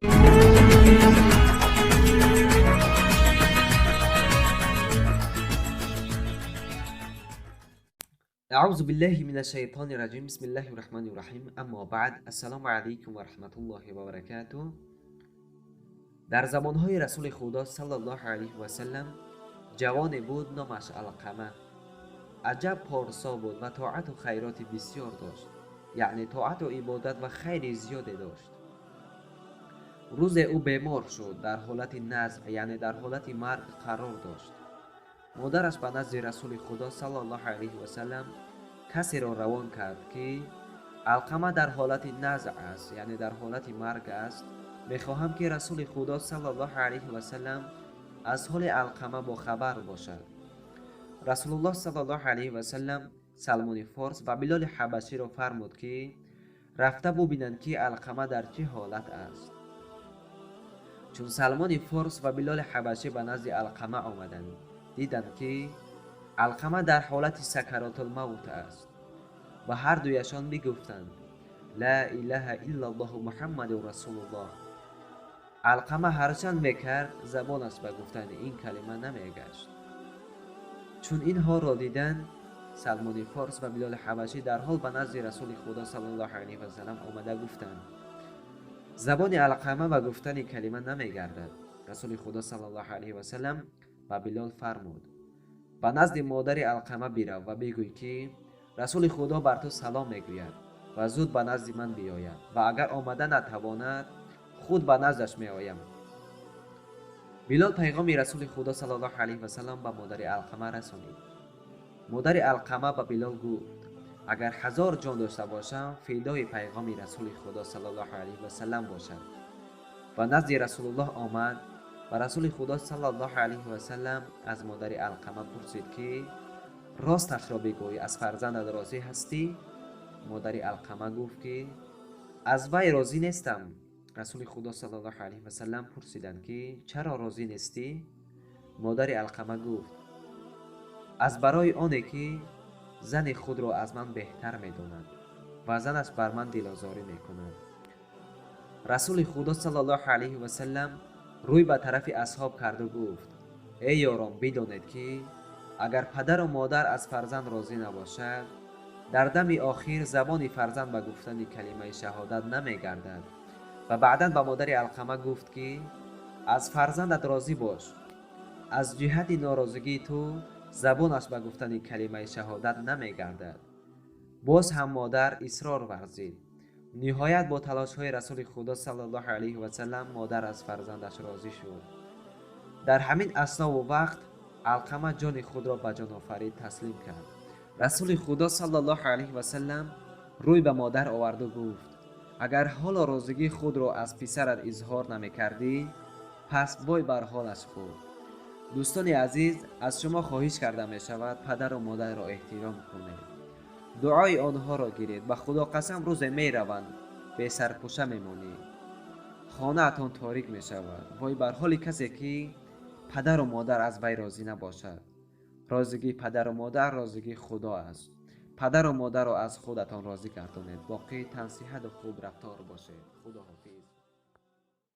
أعوذ بالله من الشيطان الرجيم. بسم الله الرحمن الرحيم. اما بعد، السلام علیکم و رحمت الله و برکاته. در زمانهای رسول خدا صلی الله علیه و سلم جوانی بود نامش علقمه. عجب پارسا بود و طاعت و خیرات بسیار داشت، یعنی طاعت و عبادت و خیر زیادی داشت. روز او بیمار شد، در حالت نزع یعنی در حالت مرگ قرار داشت. مادرش به نزد رسول خدا صلی الله علیه و سلم کسی را روان کرد که علقمه در حالت نزع است، یعنی در حالت مرگ است. میخواهم که رسول خدا صلی الله علیه و سلم از حال علقمه با خبر باشد. رسول الله صلی الله علیه و سلم سلمان فارس و بلال حبشی را فرمود که رفته ببینند که علقمه در چه حالت است. چون سلمان فارس و بلال حبشی به نزد علقمه آمدند، دیدند که علقمه در حالت سکرات الموت است و هر دویشان میگفتند لا اله الا الله محمد رسول الله. علقمه هرچند میکرد زبانش به گفتن این کلمه نمیگشت. چون اینها را دیدند، سلمان فارس و بلال حبشی در حال به نزد رسول خدا صلی الله علیه و سلم آمده گفتند زبان علقمه به گفتن کلمه نمیگردد. رسول خدا صلی الله علیه و سلم به بلال فرمود به نزد مادر علقمه برو و بگوی که رسول خدا بر تو سلام میگوید و زود به نزد من بیاید و اگر آمده نتواند خود به نزدش میآیم. بلال پیغام رسول خدا صلی الله علیه و سلم به مادر علقمه رسانید. مادر علقمه به بلال گفت اگر 1000 جان داشته باشم فدای پیغام رسول خدا صلی الله علیه و سلم باشد. و نزد رسول الله آمد و رسول خدا صلی الله علیه و سلم از مادر علقمه پرسید که راستش را بگوی، از فرزندت راضی هستی؟ مادر علقمه گفت که از وی راضی نیستم. رسول خدا صلی الله علیه و سلم پرسیدند که چرا راضی نیستی؟ مادر علقمه گفت از برای آنه که زن خود را از من بهتر می‌داند و زنش بر من دلازاری می‌کند. رسول خدا صلی الله علیه و سلم روی به طرف اصحاب کرد و گفت ای یاران، بدانید که اگر پدر و مادر از فرزند راضی نباشد، در دم آخر زبان فرزند به گفتن کلمه شهادت نمی‌گردد. و بعدا به مادر علقمه گفت که از فرزندت راضی باش، از جهت ناراضگی تو زبانش به گفتن کلمه شهادت نمی‌گردد. باز هم مادر اصرار ورزید. نهایت با تلاش‌های رسول خدا صلی الله علیه و سلم مادر از فرزندش راضی شد. در همین اثنا و وقت علقمه جان خود را به جان آفرید تسلیم کرد. رسول خدا صلی الله علیه و سلم روی به مادر آورد و گفت اگر حالا راضیگی خود را از پسرت اظهار نمی‌کردی، پس وای بر حالش خود. دوستان عزیز، از شما خواهش کرده می شود پدر و مادر را احترام کنید، دعای آنها را گیرید. به خدا قسم روز می روند به سرپوشه می مانید، خانه اتان تاریک می شود. وای بر حال کسی که پدر و مادر از وی راضی نباشد. راضیگی پدر و مادر راضیگی خدا است. پدر و مادر را از خودتان راضی گردانید. باقی تنصیحت و خوب رفتار باشید. خدا حافظ.